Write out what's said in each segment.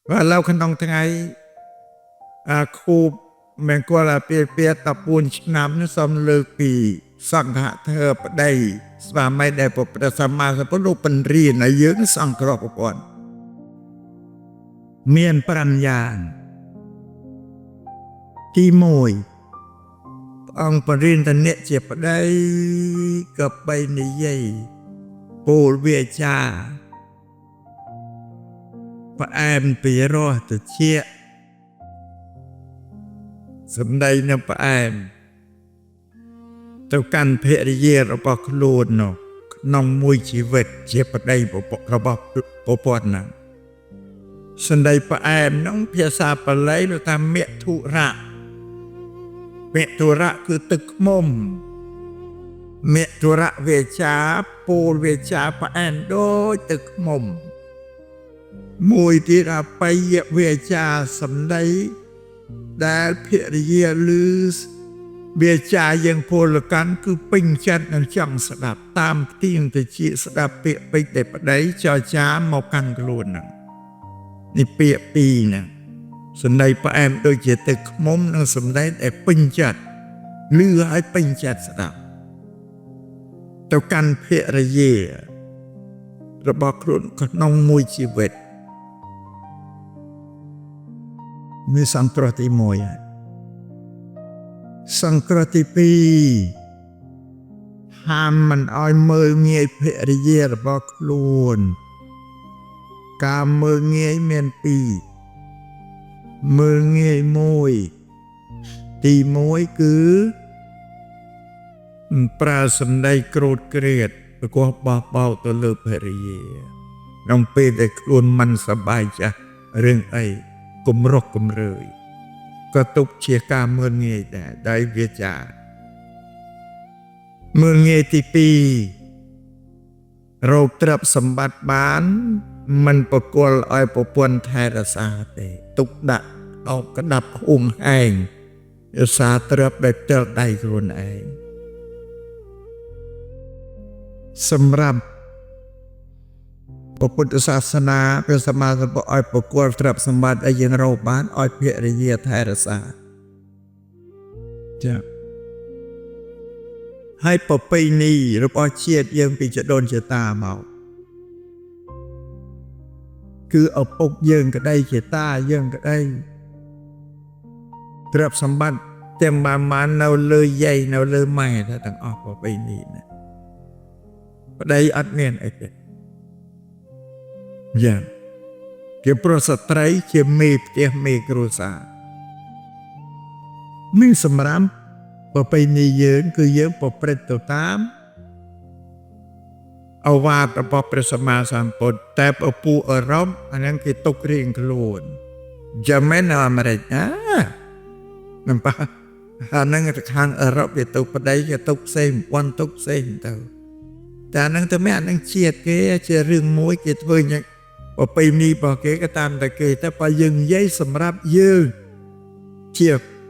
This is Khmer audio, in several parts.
បាទឥឡូវក្នុងថ្ងៃអាខូបមង្គលអាពាហ៍ពិពាហ៍14ឆ្នាំនេះសូមលើកពីសង្ឃធើប្តីស្វាមីដែលព្រះសម្មាសម្ពុទ្ធលោកបង្រៀនឲ្យយើងសង្គ្រោះប្រពន្ធមាន5យ៉ាងទី1ព្រះអង្គបង្រៀនតអ្នកជាប្តីក៏បីនិយាយពោលវាចាផ្អែមពីរោះតិចសម្ដីនឹងផ្អែមទៅកាន់ភរិយារបស់ខ្លួននោះក្នុងមួយជីវិតជាប្តីរបស់ប្រពន្ធហ្នឹងសម្ដីផ្អែមហ្នឹងភាសាបាលីលោកថាមធុរៈមធុរៈគឺទឹកឃ្មុំមធុរៈវាចាពោលវាចាផ្អែមដូចទឹកឃ្មុំមួយទៀតអបយវាចាសម្ដីដែលភរិយាឮវាចាយើងពលកាន់គឺពេញចិត្តនឹងចង់ស្ដាប់តាមទៀងតិចស្ដាប់ពាក្យពេចន៍ដែលប្តីចរចាមកកាន់ខ្លួនហ្នឹងនេះពាក្យពីរហ្នឹងសម្ដីផ្អែមដូចជាទឹកឃ្មុំនិងសម្ដីដែលពេញចិត្តឮឲ្យពេញចិត្តស្ដាប់ទៅកាន់ភរិយារបស់ខ្លួនក្នុងមួយជីវិតមានសង្គ្រោះទី1ហើយសង្គ្រោះទី2ហាមមិនឲ្យមើលងាយភរិយារបស់ខ្លួនការមើលងាយមានពីរមើលងាយមួយទី1គឺប្រើសម្ដីក្រោតក្រៀតប្រកបបោះបោកទៅលើភរិយាក្នុងពេលដែលខ្លួនមិនសប្បាយចាស់រឿងអីគំរកគំរើយក៏ទុកជាការមើលងាយដែរដោយវាចាមើលងាយទី2រោគទ្រព្យសម្បត្តិបានមិនប្រគល់ឲ្យប្រពន្ធថែរក្សាទេទុកដាក់អោបក្តាប់ហួងហែងរក្សាទ្រព្យដែលទល់ដៃខ្លួនឯងសម្រាប់ព្រះពុទ្ធសាសនាព្រះសម្មាសម្ពុទ្ធឲ្យប្រគល់ទ្រព្យសម្បត្តិឲ្យយើងរកបានឲ្យភរិយាថែរក្សាចា៎ហើយប្រពៃណីរបស់ជាតិយើងពីចដូនចតាមកគឺឪពុកយើងក្តីជាតាយើងក្តីទ្រព្យសម្បត្តិទាំងបានបាននៅលើយាយនៅលើម៉ែទាំងអស់ប្រពៃណីណាប្តីអត់មានអីទេយ៉ាងជាប្រុសស្ត្រីជាមេផ្ទះមេគ្រួសារមានសម្រាប់ប្រពៃណីយើងគឺយើងប្រព្រឹត្តទៅតាមអវាទរបស់ព្រះសម្មាសម្ពុទ្ធតែពពួកអឺរ៉ុបអាហ្នឹងគេទុករៀងខ្លួនចាំមែននៅអាមេរិកណាមិនប៉ះអាហ្នឹងទៅខាងអឺរ៉ុបគេទុកប្តីគេទុកផ្សេងប្រពន្ធទុកផ្សេងទៅតែអាហ្នឹងទៅមែនអាហ្នឹងជាតិគេជារឿងមួយគេធ្វើយ៉ាងប្រពៃណីរបស់គេក៏តាមតែគេតែបើយើងនិយាយសម្រាប់យើងជា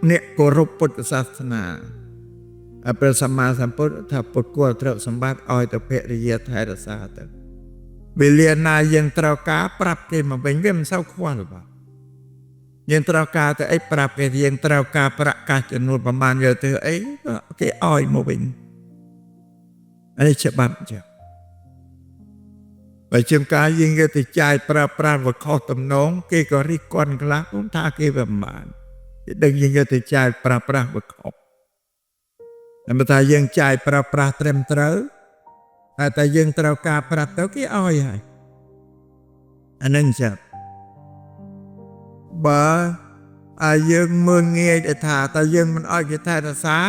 អ្នកគោរពពុទ្ធសាសនាព្រះសម្មាសម្ពុទ្ធថាពុទ្ធគល់ទ្រព្យសម្បត្តិឲ្យទៅភរិយាថែរក្សាទៅវេលាណាយើងត្រូវការប្រាប់គេមកវិញវាមិនសូវខ្វល់បាទយើងត្រូវការទៅអីប្រាប់គេយើងត្រូវការប្រាក់កាសចំនួនប្រមាណយកទៅអីគេឲ្យមកវិញនេះច្បាប់ចឹងបើជាងការយើងយកទៅចាយប្រើប្រាស់វាខុសទំនងគេក៏រិះគន់ខ្លះខ្ញុំថាគេវាមិនបានគេដឹងយើងយកទៅចាយប្រើប្រាស់វាខុសតែបើថាយើងចាយប្រើប្រាស់ត្រឹមត្រូវតែតែយើងត្រូវការប្រាប់ទៅគេឲ្យហើយអានឹងចាប់បើអាយើងមើលងាយទៅថាតែយើងមិនឲ្យគេថែរក្សា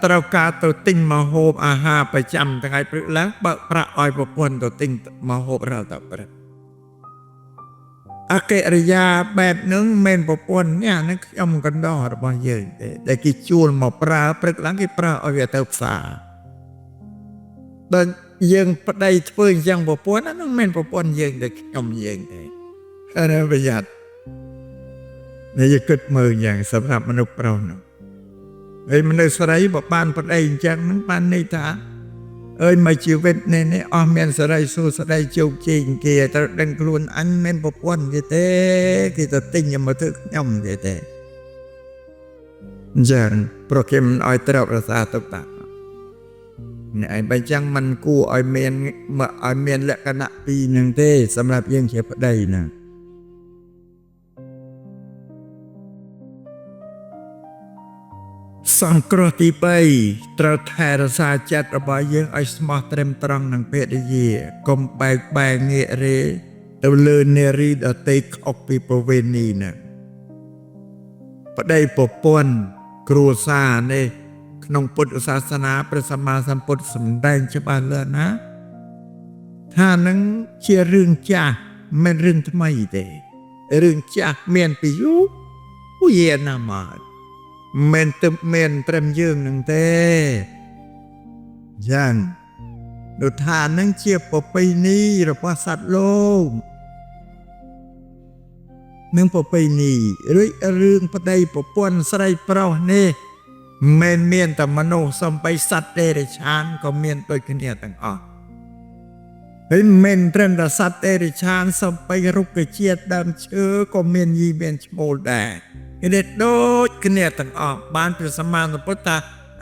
ត្រូវការទៅទិញមកហូបអាហារប្រចាំថ្ងៃព្រឹកឡើងបើកប្រាក់ឲ្យប្រពន្ធទៅទិញមកហូបរាល់តែព្រឹកអកិរិយាបែបហ្នឹងមិនប្រពន្ធនេះអាហ្នឹងខ្ញុំកណ្ដោះរបស់យើងទេដែលគេជួលមកប្រើព្រឹកឡើងគេប្រើឲ្យវាទៅផ្សារដល់យើងប្តីធ្វើអញ្ចឹងប្រពន្ធអាហ្នឹងមិនប្រពន្ធយើងទេខ្ញុំយើងទេហើយប្រយ័ត្ននេះយើងគិតមើលយ៉ាងសម្រាប់មនុស្សប្រុសនោះហើយមនុស្សស្រីបើបានប្តីអញ្ចឹងហ្នឹងបានន័យថា អើយមកជីវិតនេះនេះអស់មានសេរីសួស្តីជោគជ័យគេត្រូវដឹងខ្លួនអញមិនប្រពន្ធគេទេគេទៅទិញមកធ្វើខ្ញុំគេទេអញ្ចឹងប្រគេមិនឲ្យត្រូវរក្សាទុកតាអ្នកឯងបើអញ្ចឹងមិនគួរឲ្យមានមកឲ្យមានលក្ខណៈពីរនឹងទេសម្រាប់យើងជាប្តីណាសង្គ្រោះទី3ត្រូវថែរក្សាចិត្តរបស់យើងឲ្យស្មោះត្រឹមត្រង់នឹងភរិយាកុំបែកបែកងាករេទៅលើនារីដទៃខុសពីប្រវេណីណាប្តីប្រពន្ធគ្រួសារនេះក្នុងពុទ្ធសាសនាព្រះសម្មាសម្ពុទ្ធសម្ដែងច្បាស់លាស់ណាថានឹងជារឿងចាស់មិនរឿងថ្មីទេរឿងចាស់មានពីយូរយាណាស់មកមិនទៅមានត្រឹមយើងនឹងទេយ៉ាងដូចថានឹងជាប្រពៃណីរបស់សត្វលោកនឹងប្រពៃណីឬរឿងប្តីប្រពន្ធស្រីប្រុសនេះមិនមានតែមនុស្សសំបីសត្វតិរច្ឆានក៏មានដូចគ្នាទាំងអស់ហើយមិនត្រឹមតែសត្វតិរច្ឆានសំបីរុក្ខជាតិដើមឈើក៏មានយីមានឈ្មោលដែរគេដូចគ្នាទាំងអស់បានព្រះសម្មាសម្ពុទ្ធថា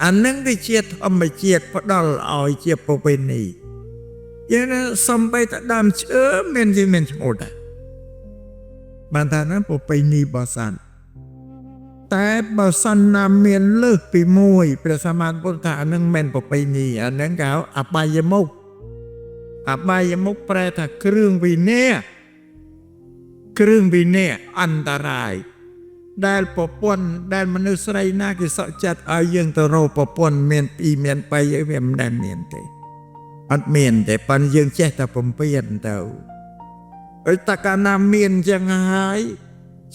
អានឹងវាជាធម្មជាតិផ្ដល់ឲ្យជាប្រពៃណីយើងសំបីតែដើមឈើមានយីមានឈ្មោលដែរបានថាนั้นប្រពៃណីរបស់សត្វតែបើសិនណាមានលើសពីមួយព្រះសម្មាសម្ពុទ្ធថាអានឹងមិនប្រពៃណីអានឹងគេហៅអបាយមុខអបាយមុខប្រែថាគ្រឿងវិន័យគ្រឿងវិន័យអន្តរាយដែលប្រពន្ធដែលមនុស្សស្រីណាគេសក់ចិត្តឲ្យយើងទៅរកប្រពន្ធមានពីរមានបីអីវាមិនដែលមានទេអត់មានទេប៉ុន្តែយើងចេះតែបំពេញទៅអើតកាលណាមានចឹងហើយ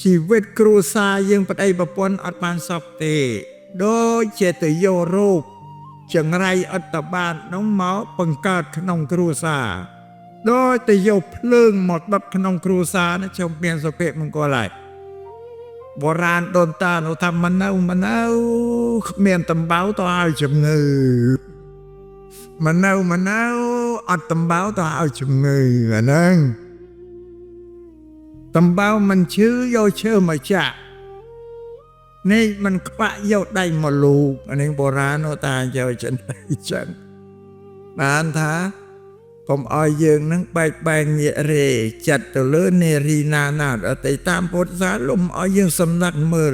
ជីវិតគ្រួសារយើងប្តីប្រពន្ធអត់បានសពទេដូចជាទៅយករោគចង្រៃអត់តបាននោះមកបង្កើតក្នុងគ្រួសារដូចទៅយកភ្លើងមកដុតក្នុងគ្រួសារនេះខ្ញុំមានសុភមង្គលហើយបុរាណដូនតានោះថាមិននៅមិននៅគ្មានតំបៅទៅឲ្យជំងឺមិននៅមិននៅអត់តំបៅទៅឲ្យជំងឺអាហ្នឹងតំបៅមិនឈឺយកឈើមកចាក់នេះมันខ្វាក់យកដៃមកលូកអានេះបុរាណនោះតាយកចឹងចឹងបានថាកុំឲ្យយើងនឹងបែកបែកងាករេចិត្តទៅលើនារីណាណាដទៃតាមពុទ្ធសាសនាលំឲ្យយើងសំណាក់មើល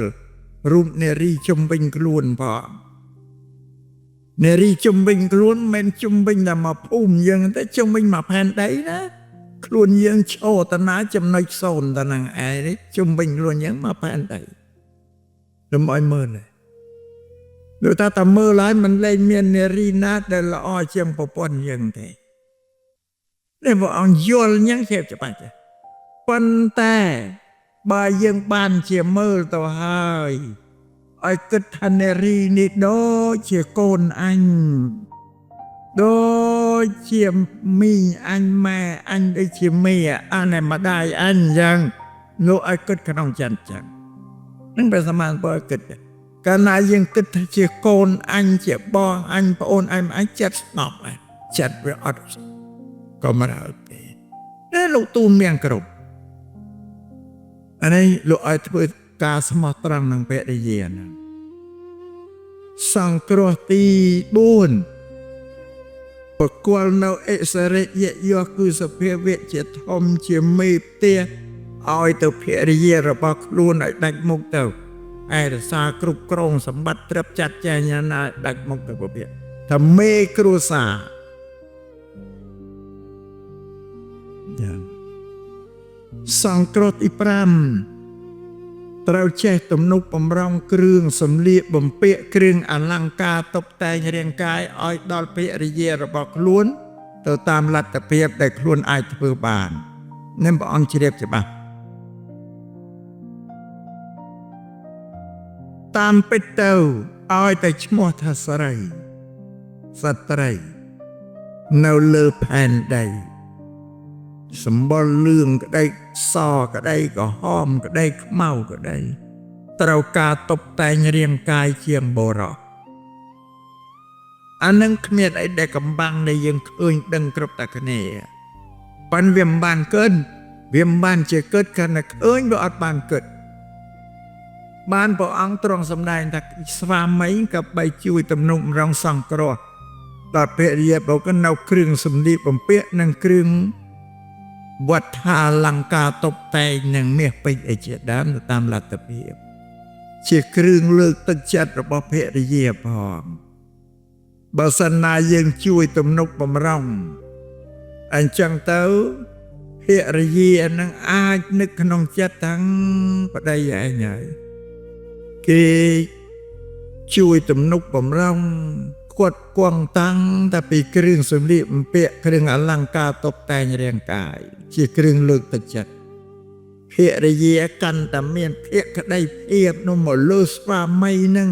រូបនារីជំវិញខ្លួនផងនារីជំវិញខ្លួនមិនជំវិញតែមកភូមិយើងទេជំវិញមកផែនដីណាខ្លួនយើងឈរតាណាចំណុចសូន្យតានឹងឯងនេះជំវិញខ្លួនយើងមកផែនដីលំឲ្យមើលនេះដូចថាតែមើលហើយមិនលែងមាននារីណាដែលល្អជាងប្រពន្ធយើងទេនេះព្រះអង្គយល់ញ៉ាំងជ្រាបច្បាស់ទេប៉ុន្តែបើយើងបានជាមើលទៅហើយឲ្យគិតថានារីនេះដូចជាកូនអញដូចជាមីងអញម៉ែអញដូចជាមេអានម្ដាយអញយ៉ាងនោះឲ្យគិតក្នុងចិត្តចឹងនឹងព្រះសម្មាសម្ពុទ្ធឲ្យគិតកាលណាយើងគិតថាជាកូនអញជាបងអញប្អូនអញអញចិត្តស្ងប់ចិត្តវាអត់ក៏មិនអត់ទេតែលោកទូនមានគ្រប់អានេះលោកឲ្យធ្វើការស្មោះត្រង់នឹងភរិយាណាសង្គ្រោះទី4បកគលនៅអិសរិយយសគឺសភាវៈជាធំជាមេផ្ទះឲ្យទៅភរិយារបស់ខ្លួនឲ្យដាច់មុខទៅឯរសាគ្រប់គ្រងសម្បត្តិត្រឹបចាត់ចែងណាដាច់មុខទៅពពថាមេគ្រួសារយ៉ាងសង្គ្រោះទី5ត្រូវចេះទំនុកបំរុងគ្រឿងសម្លៀកបំពាក់គ្រឿងអលង្ការតុបតែងរាងកាយឲ្យដល់ភរិយារបស់ខ្លួនទៅតាមលទ្ធភាពដែលខ្លួនអាចធ្វើបាននឹងព្រះអង្គជ្រាបច្បាស់តាមពិតទៅឲ្យតែឈ្មោះថាស្រីស្ត្រីនៅលើផែនដីសម្បុរលឿងក្តីសក្តីក្រហមក្តីខ្មៅក្តីត្រូវការតុបតែងរាងកាយជាងបុរស អានឹងគ្មានអីដែលកំបាំងដែលយើងឃើញដឹងគ្រប់តែគ្នាប៉ិនវាមិនបានកិនវាមិនបានជាកិតគ្រាន់តែឃើញវាអត់បានគិតបានព្រះអង្គទ្រង់សម្ដែងថាស្វាមីក៏បីជួយទំនុកម្រងសង្គ្រោះដល់ភរិយាបុគ្គលនៅគ្រឿងសម្លៀកបំពាក់និងគ្រឿងវត្ថាលង្ការតុបតែងនិងមាសពេជ្រអីជាដើមទៅតាមលទ្ធភាពជាគ្រឿងលើកទឹកចិត្តរបស់ភរិយាផងបើសិនណាយើងជួយទំនុកបំរុងអញ្ចឹងទៅភរិយានឹងអាចនឹកក្នុងចិត្តទាំងប្តីឯងហើយគេជួយទំនុកបំរុងគាត់គង់តាំងតែពីគ្រឿងសម្លៀកបំពាក់គ្រឿងអលង្ការតុបតែងរាងកាយជាគ្រឿងលើកទឹកចិត្តភរិយាកាន់តែមានភក្តីភាពនោះមកលើស្វាមីនឹង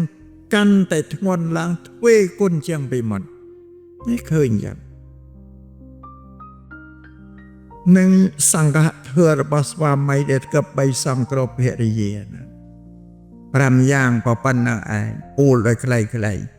កាន់តែធ្ងន់ឡើងទ្វេគុណជាងពីមុននេះឃើញយ៉ាងនឹងសង្ឃធម៌របស់ស្វាមីដែលកបីសង្គ្រោះភរិយាណា5យ៉ាងប៉ុណ្ណឹងឯងពូលដោយខ្លីៗ។